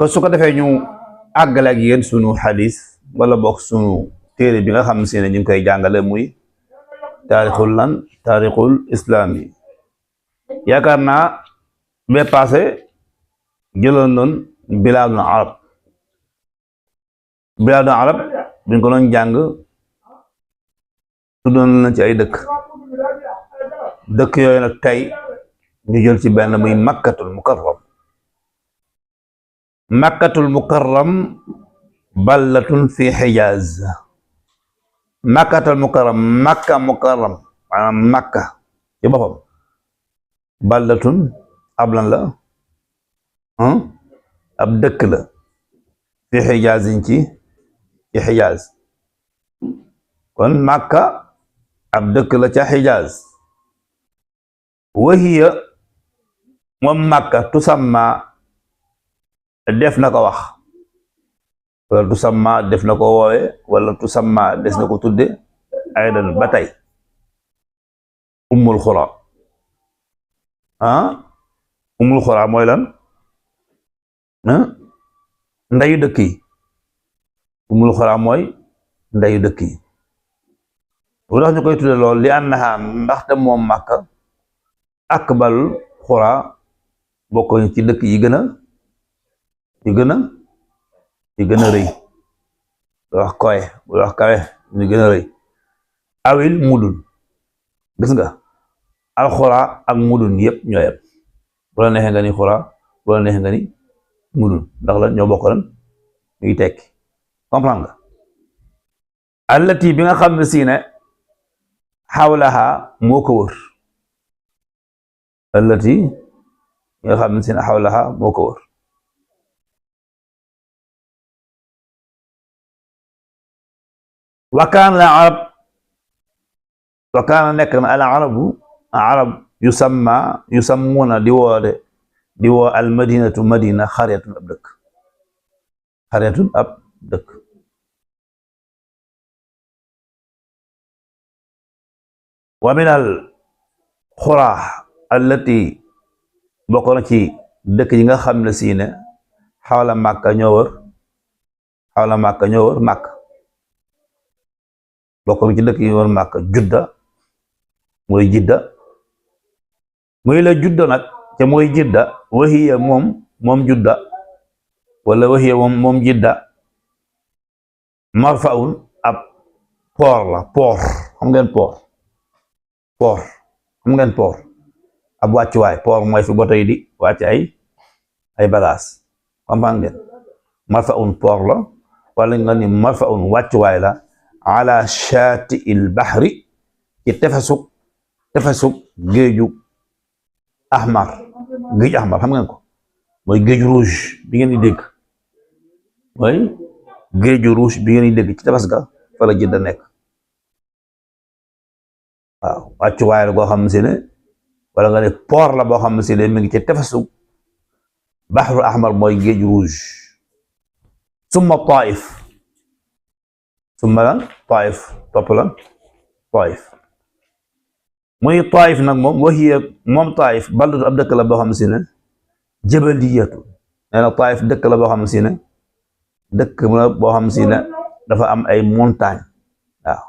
kon su ko defee ñu àggale ak yéen sunu xadis wala bokk sunu téere bi nga xam si ne ñu ngi koy jàngale muy taarixul islam yi yaakaar naa bee passé jëloon noon bilaadul arab biñ ko doon jàng tuddoon na ci ay dëkk yooyu nag tey ñu jël ci benn muy makkatul mukarram ballatun fi xijaaz makka mukarram maanaam makka ci boppam ballatun ab lan la ab dëkk la fi xijaazin ci xijaaz kon makka ab dëkk la ca xijaaz wahiya moom makka tusamma def na ko wax wala tusamma def na ko woowe wala tusamma des na ko tudde aydan ba tey ummul xura ummul xura mooy lan ndayu dëkk yi ummul xura mooy ndayu dëkk yi lu tax ñu koy tudde lool li annaha ndaxte moom Makka akbal xura bokk ci dëkk yi gën a rëy wax koy wax kawe ñu gën a rëy awil mudun gis nga alxura ak mudun yëpp ñoo yem bu la neexee nga ni xura bu la neexee nga ni mudun ndax la ñoo bokk lan ñuy tekki comprendre nga allati bi nga xam ne si ne xawlaha moo ko wër allati bi nga xam ne si ne xawlaha moo ko wër wakaan la arab wakaana nekk na al arab yusammuna di woo al madinatu madina xaryatun ab dëkk wa min al xura allati bokk na ci dëkk yi nga xam ne si ne xawla màkka ñoo wër màkka bokk na ci dëkk yi wër màkka judda mooy jidda muy la judda nag te mooy jidda wahiya moom judda wala wahiya moom jidda marfaun ab port la xam ngeen port ab wàccuwaay port mooy fi bato yi di wàcc ay bagages comprendre ngeen marfaun port la wala nga ni marfaun wàccuwaay la ala shaati il bahri ci tefesug géeju ahmar xam ngeen ko mooy géeju rouge bi ngeen di dégg mooy géeju rouge bi ngeen di dégg ci tefes ga fa la Jidda nekk waaw wàccuwaay la boo xam si ne wala nga ne port la boo xam si ne mi ngi ci tefesug bahru ahmar mooy géeju rouge summa taif topp lan taif muy taif nag moom taif baldu ab dëkk la boo xam si ne jabaliyatu nee na taif dëkk la boo xam si ne dafa am ay montagne waaw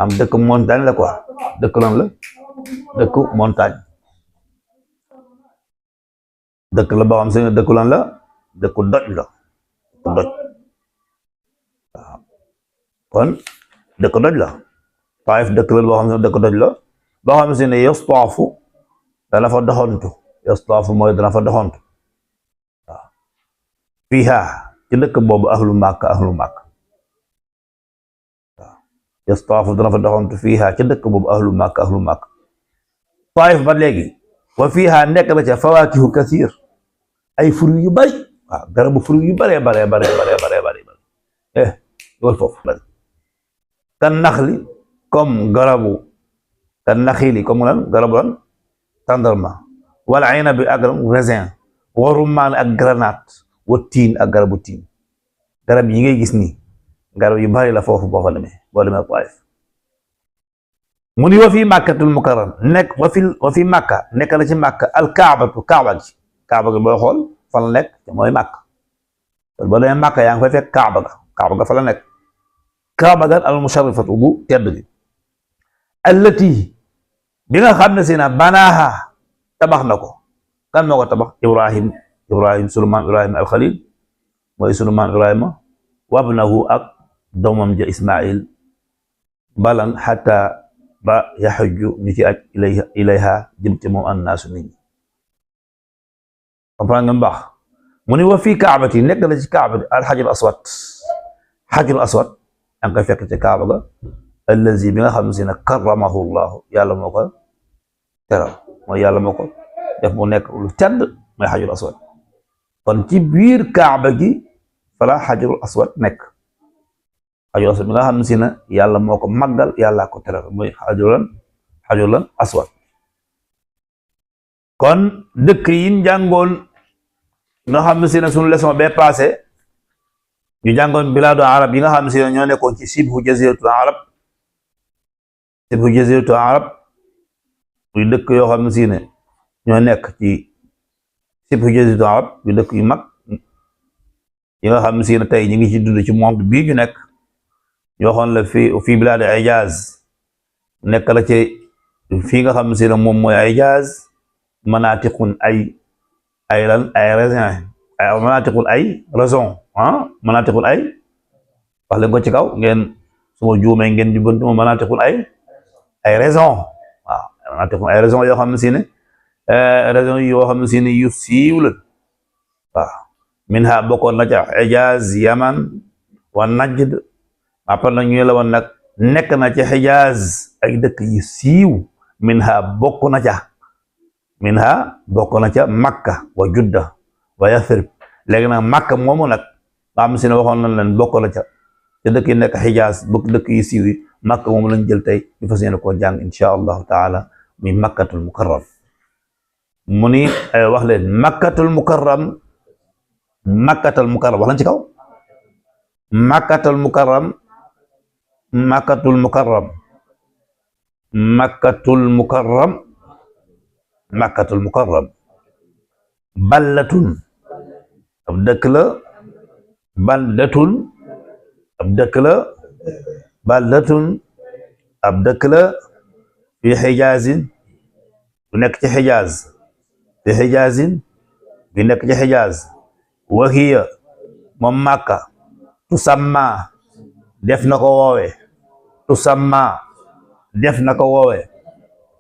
am dëkk montagne la quoi dëkk lan la dëkku montagne dëkk la boo xam si ne dëkku lan la dëkku doj la waaw kon dëkk doj la taif dëkk la boo xam ne dëkk doj la boo xam si ne yastaafu dana fa doxantu mooy dana fa doxantu waaw fiha ci dëkk boobu ahlu màkka waaw yastaafu dana fa doxantu fiha ci dëkk boobu ahlu màkka taif ba léegi wa fiha nekk na ca fawaakihu kasiir ay fruits yu bari waaw garabu fruits yu bare loolu foofu kan naxli comme garabu kan naxili comme lan garabu lan tàndarma wala ayna bi ak raisin wa rummaan ak grenade wa tiin ak garabu tiin garab yi ngay gis nii garab yu bari la foofu boo fa demee Taif mu ni wa fi màkkatul mukarram nekk wa fi màkka nekk na ci màkka al kaaba gi booy xool fan la nekk te mooy màkk ba demee Màkka yaa ngi fay fekk Kaaba ga fa la nekk Kaaba ga al musharrafatu bu tedd gi allati bi nga xam ne si na banaaha tabax na ko kan moo ko tabax Ibrahim sunu maam Ibrahima al Khalil mooy sunu maam Ibrahima wabnahu ak doomam ja Ismail balan xata ba yaxujju ñu ci aj ilayha jëm ci moom annaasu nit ñi comprendre nga mbaax mu ni wa fii kaabati nekk na ci kaaba bi alxajarul aswad an koy fekk ci kaaba ga allazi bi nga xam ne si ne karramahu llahu yàlla moo ko teral mooy yàlla moo ko def mu nekk lu tedd mooy xajarul aswad kon ci biir kaaba gi fala xajarul aswad nekk xajarul aswad bi nga xam ne si ne yàlla moo ko màggal yàlla ko teral mooy xajarul aswad kon dëkk yi njàngoon nga xam ne si ne suñu leçon bee passé ñu jàngoon bilaadu arab yi nga xam ne si ne ñoo nekkoon ci sibhu jaziratul arab muy dëkk yoo xam ne si ne ñoo nekk ci sibhu jaziratul arab muy dëkk yu mag yi nga xam ne si ne tey ñu ngi ci dund ci monde bii ñu nekk ñu waxoon la fii bilaadu Ijaz nekk la ci fii nga xam ne si ne moom mooy Ijaz manatiqun ay wax leen ko ci kaw ngeen suma juumee ngeen jubbantu ma manatiqun ay raison waaw manatiqun ay raison yoo xam ne si ne raison yoo xam ne si ne yu siiw la waaw minha bokkoon na ca Ijaz Yaman wa Najd après na ñu la woon nag nekk na ci Ijaz ay dëkk yu siiw minha bokk na ca Makka wa Judda wa Yathrib léegi nag Makka moomu nag nga xam si ne waxoon nañ leen bokk na ca te dëkk yi nekk Xijaas bokk dëkk yi siiw yi Makka moomu lañ jël tey ñu fas yéene koo jàng insha allahu taala muy Makkatul Mukarram mu ni wax leen Makkatul Mukarram wax lañ ci kaw Makkatul Mukarram ballatun ab dëkk la baldatun ab dëkk la baldatun ab dëkk la fi Xijaazin bu nekk ci Xijaaz fi Xijaazin bi nekk ci Xijaaz wa hiya moom Makka tusamma def na ko woowe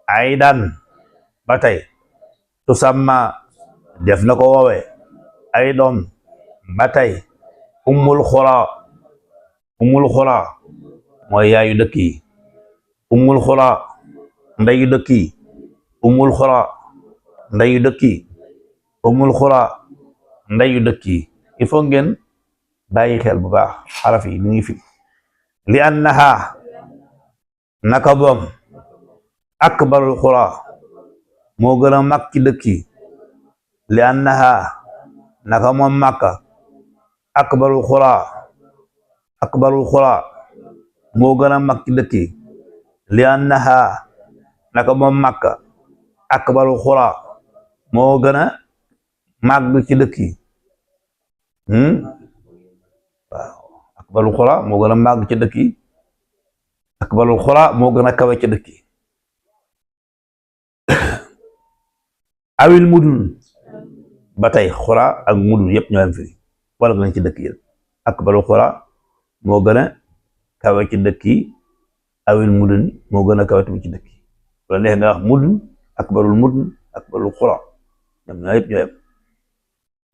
aydan ba tey tusamma def na ko woowe aydan ba tey ummul xura mooy yaayu dëkk yi ummul xura ndeyu dëkk yi ummul xura ndeyu dëkk yi ummul xura ndeyu dëkk yi il faut ngeen bàyyi xel bu baax xaraf yi li ngi fi li annaha naka boom akbarul xura moo gën a mag ci dëkk yi li annaha naka moom Makka akbarul xura moo gën a mag ci dëkk yi li annaha naka moom Makka akbarul xura moo gën a màgg ci dëkk yi waaw akbarul xura moo gën a màgg ci dëkk yi akbarul xura moo gën a kawe ci dëkk yi awil mudun ba tey xura ak mudun yëpp ñoo am fi wala gën ci dëkk yi akbarul xura moo gën a kawe ci dëkk yi awil mudun moo gën a kawe ci dëkk yi wala neex nga wax mudun akbarul xura ñoom ñoo yëpp ñoo yëpp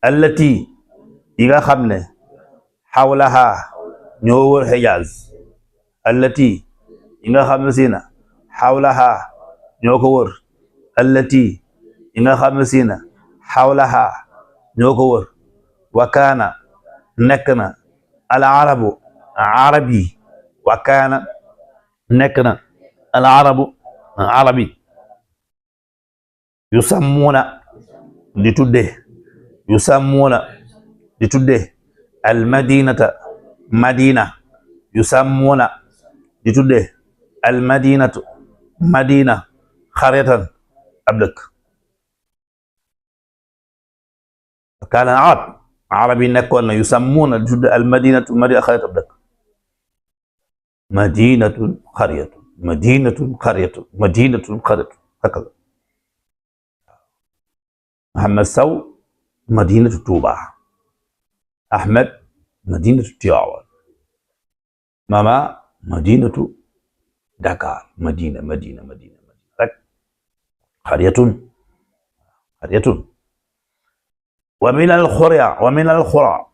allati yi nga xam ne xawlaha ñoo wër Xijaaz allati yi nga xam ne si na xawlaha ñoo ko wër allati yi nga xam ne si na xawlaha ñoo ko wër wa kaana nekk na al arabu arab yi wa kaana nekk na al arabu arab yi yusammuuna di tudde al madinata madina yusammuuna di tudde al madinatu madina xaretan ab dëkk kaana arab arab yi nekkoon na yusammuuna di tudd al madinatu madina xaritu dëkk madinatun xariyatun madinatun xariyatun madinatun xariyatun hakaza Muhammad Saw madinatu Tuuba Ahmed madinatu Tiwaawan mama madinatu Dakar madina rek xariyatun wa min al xura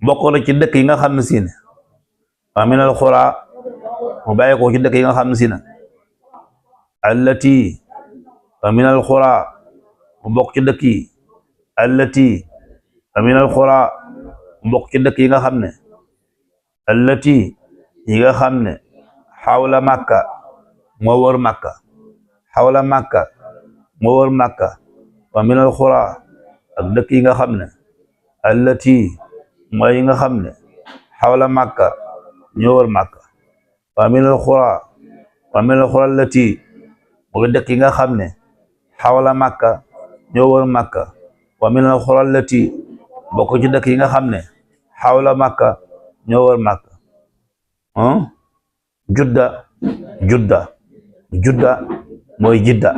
bokk na ci dëkk yi nga xam ne si ne wa min al xura mu bàyyi ko ci dëkk yi nga xam ne si ne allati wa min al xura mu bokk ci dëkk yi allati wa min al xura mu bokk ci dëkk yi nga xam ne allati yi nga xam ne xawla Makka moo wër Makka xawla Makka moo wër Makka wa min al xura ak dëkk yi nga xam ne allati mooy yi nga xam ne xawla Makka ñoo wër Makka wa min al xura allati mooy dëkk yi nga xam ne xawla Makka ñoo wër Makka wa min al xura allati bokk ci dëkk yi nga xam ne xawla Makka ñoo wër Makka judda mooy jidda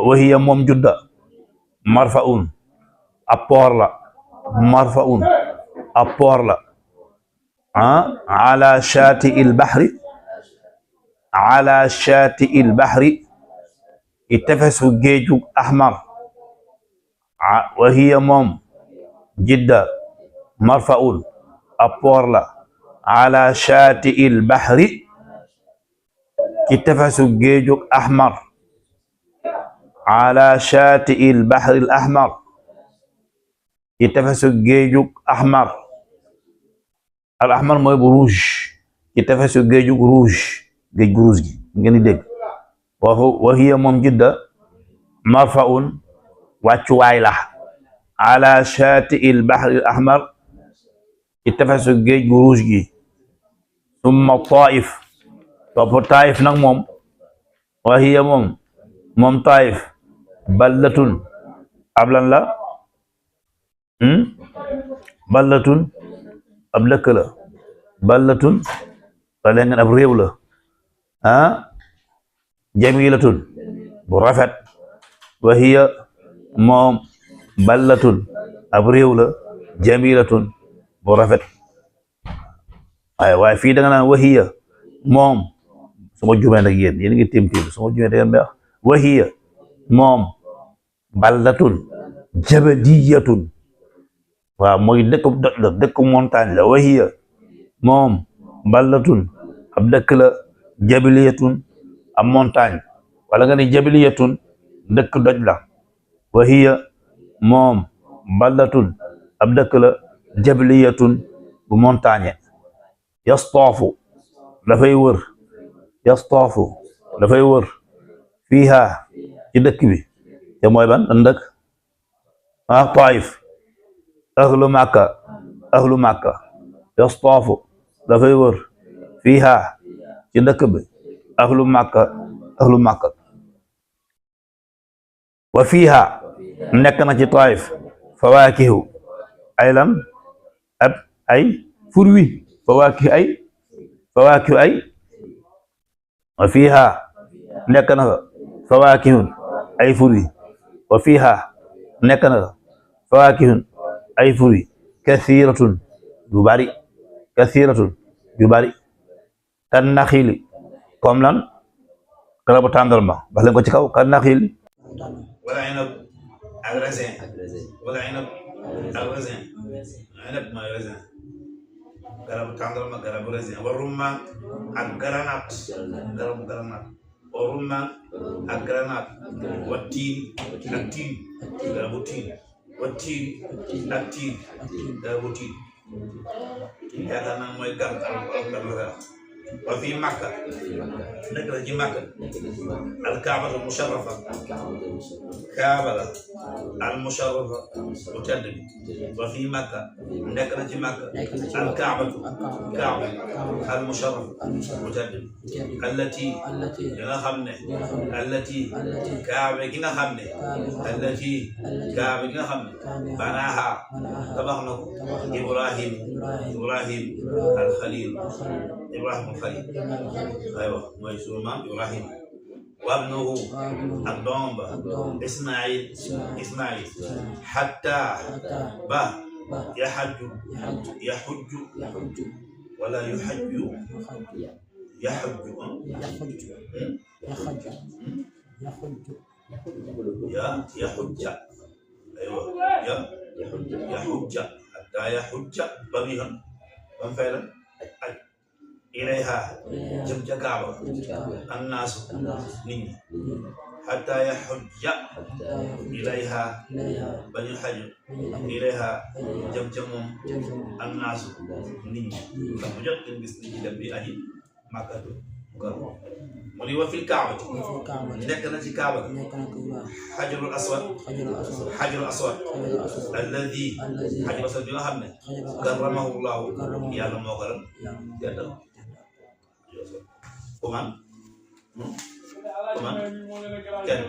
wahiya moom judda marfaun ab poor la ala shaati il bahri i tefesu géeju ahmar wahiya moom jidda marfaun ab poor la ala shaati il bahri ci tefesu géeju ahmar ala shaati il bahri al ahmar ci tefesu géeju ahmar al ahmar mooy bu rouge ci tefesu géeju rouge géej gu rouge gi ngeen di dégg wa hiya moom jidda marfaun wàccuwaay la ala shaati il bahri al ahmar ci tefesu géej gu rouge gi summa taif topp taif nag moom wa hiya moom taif ballatun ab lan la ballatun ab dëkk la ballatun wala ngeen ab réew la jamilatun bu rafet wa hiya moom ballatun ab réew la jamilatun bu rafet waaye fii da nga naan wa hiya moom su ma jumee nag yéen ngi tim su ma jumee da ngeen wax wa hiya moom baldatun jabadiyatun waaw mooy dëkk doj la dëkk montagne la wa hiya moom baldatun ab dëkk la jabiliyatun ab montagne wala nga ni jabiliyatun dëkk doj la wa hiya moom baldatun ab dëkk la jabiliyatun bu montagne yastaafu dafay wër fiiha ci dëkk bi te mooy ban dëkk Taif ahlu Makka yastaafu dafay wër fiiha ci dëkk bi ahlu Makka wa fiiha nekk na ci Taif fawaakihu ay lan ay furwi fawaakihu ay wa fiiha nekk na fa fawaakihun ay furwi wa fiiha nekk na fa fawaakihun ay furwi kasiratun yu bari kan naxili comme lan garabu tàndarma wax leen ko ci kaw kan naxili wala inab ak raisin mooy raisin garabu tàndarma garabu raisin wa rumman ak granate garabu granate wa rumman ak granate wa tiin ak tiin garabu tiin wa tiin ak tiin garabu tiin yaakaar naa mooy garab wa fi Makka nekk na ci Makka al kaabatu musharrafa kaaba la al musharrafa bu tedd bi wa fi Makka nekk na ci Makka al kaabatu kaaba al musharrafa bu tedd bi allati gi nga xam ne kaaba gi nga xam ne banaaha tabax na ko Ibrahim al Khalil aywa mooy sunu maam Ibrahim wabnuhu ak doom ba Ismail hatta ba yaxujju wala yuxajju yaxujju yaxujja aywa yaxujja hatta yaxujja ba muy xam ba mu fay la ak ilayha jëm ca Kaaba annaasu nit ñi hatta yaxujja ilayha ba ñu xaju ilayha jëm ca moom annaasu nit ñi ndax bu jot ngeen gis nit ñi dem bi aji Makkatu mu ni wa fil Kaabati nekk na ci Kaaba xajarul aswad alladi xajarul aswad bi nga xam ne karramahu llahu yàlla moo ko ran teddal kuman kenn